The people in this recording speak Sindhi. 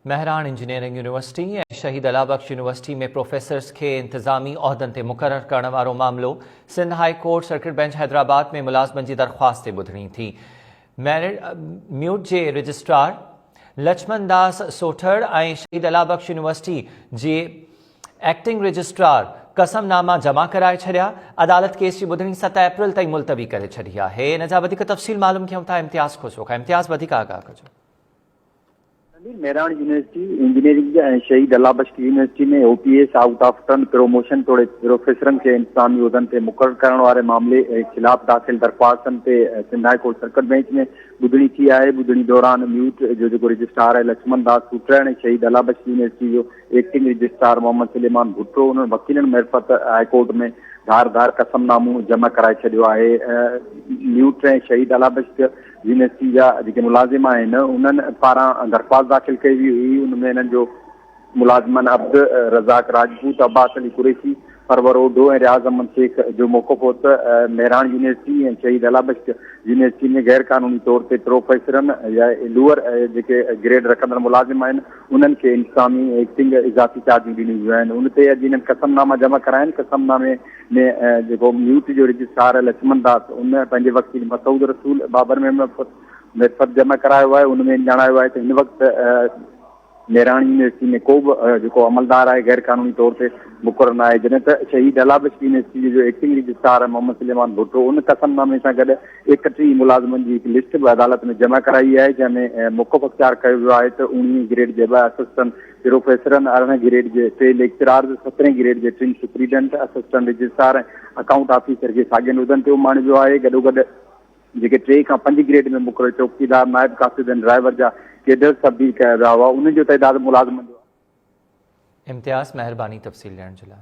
Mehran engineering university ۽ Shaheed Allah Bakhsh university ۾ professors کي انتظامي عهدن تي مقرر ڪرڻ وارو معاملو Sindh high court circuit bench Hyderabad ۾ ملازمن جي درخواست تي ٻڌڻي ٿي. ميوٽ جي رجسٽرار لڇمن داس سوٽهڙ ۽ شهيد الله بخش يونيورسٽي جي ايڪٽنگ رجسٽرار قسم ناما جمع ڪرائي ڇڏيا. عدالت ڪيس جي ٻڌڻي 7 اپريل تائين ملتوي ڪري ڇڏي آهي. ان جا وڌيڪ تفصيل معلوم ڪيون ٿا امتياز کوسو کان. امتياز وڌيڪ آگاهه ڪجو. Tanveer Mehran university engineering ۽ Shaheed Allah Bakhsh university ۾ O P S out of turn promotion توڙي پروفيسرن کي انتظامي عهدن تي مقرر ڪرڻ واري معاملي خلاف داخل درخواستن تي Sindh high court circuit bench ۾ ٻڌڻي ٿي آهي. ٻڌڻي دوران ميوٽ جو جيڪو رجسٽرار آهي لڇمن داس سوٽرڻ ۽ شهيد الله بخش يونيورسٽي جو ايڪٽنگ رجسٽرار محمد سليمان ڀٽو انهن وڪيلن معرفت هاء ڪورٽ ۾ ڌار ڌار قسم نامو جمع ڪرائي ڇڏيو آهي. ميوٽ ۽ شهيد الله بخش يونيورسٽي جا جيڪي ملازم آهن انهن پاران درخواست داخل ڪئي وئي هئي ان ۾ انهن جو ملازمن عبد رزاق راجپوت، عباس علي قريشي، پرور اوڍو ۽ رياض احمد شيخ جو موقف هو ته مهراڻ يونيورسٽي ۽ شهيد الله بخش يونيورسٽي ۾ غير قانوني طور تي پروفيسرن يا لوئر جيڪي گريڊ رکندڙ ملازم آهن انهن کي انتظامي ايڪٽنگ اضافي چارجون ڏنيون ويون آهن ان تي اڄ انهن قسم ناما جمع ڪرايا آهن قسم نامي ۾ جيڪو ميوٽ جو رجسٽرار لڇمن داس ان پنهنجي وڪيل مسعود رسول بابر معرفت جمع ڪرايو آهي ان ۾ ڄاڻايو آهي ته هن وقت ميراڻ يونيورسٽي ۾ ڪو به جيڪو عملدار آهي غير قانوني طور تي مقرر نه آهي جڏهن ته شهيد الله بخش يونيورسٽي جو ايڪٽنگ رجسٽرار محمد سليمان ڀٽو ان قسم نامي سان گڏ 31 ملازمن جي هڪ لسٽ به عدالت ۾ جمع ڪرائي آهي جنهن ۾ موقف اختيار ڪيو ويو آهي ته اوڻيهين گريڊ جي ٻه اسسٽنٽ پروفيسرن، ارڙهن گريڊ جي ٽي ليڪچرارز، سترهين گريڊ جي ٽن superintendent, assistant registrar ۽ account officer کي ساڳين عهدن تي اماڻيو ويو آهي گڏوگڏ جيڪي ٽي کان پنج گريڊ ۾ مقرر چوڪيدار، نائب قاصد ۽ ڊرائيور جا ڪيڊرز تبديل ڪيا ويا هئا انهن جو تعداد ملازمن جو امتياز مهرباني تفصيل ڏيڻ جي لاء.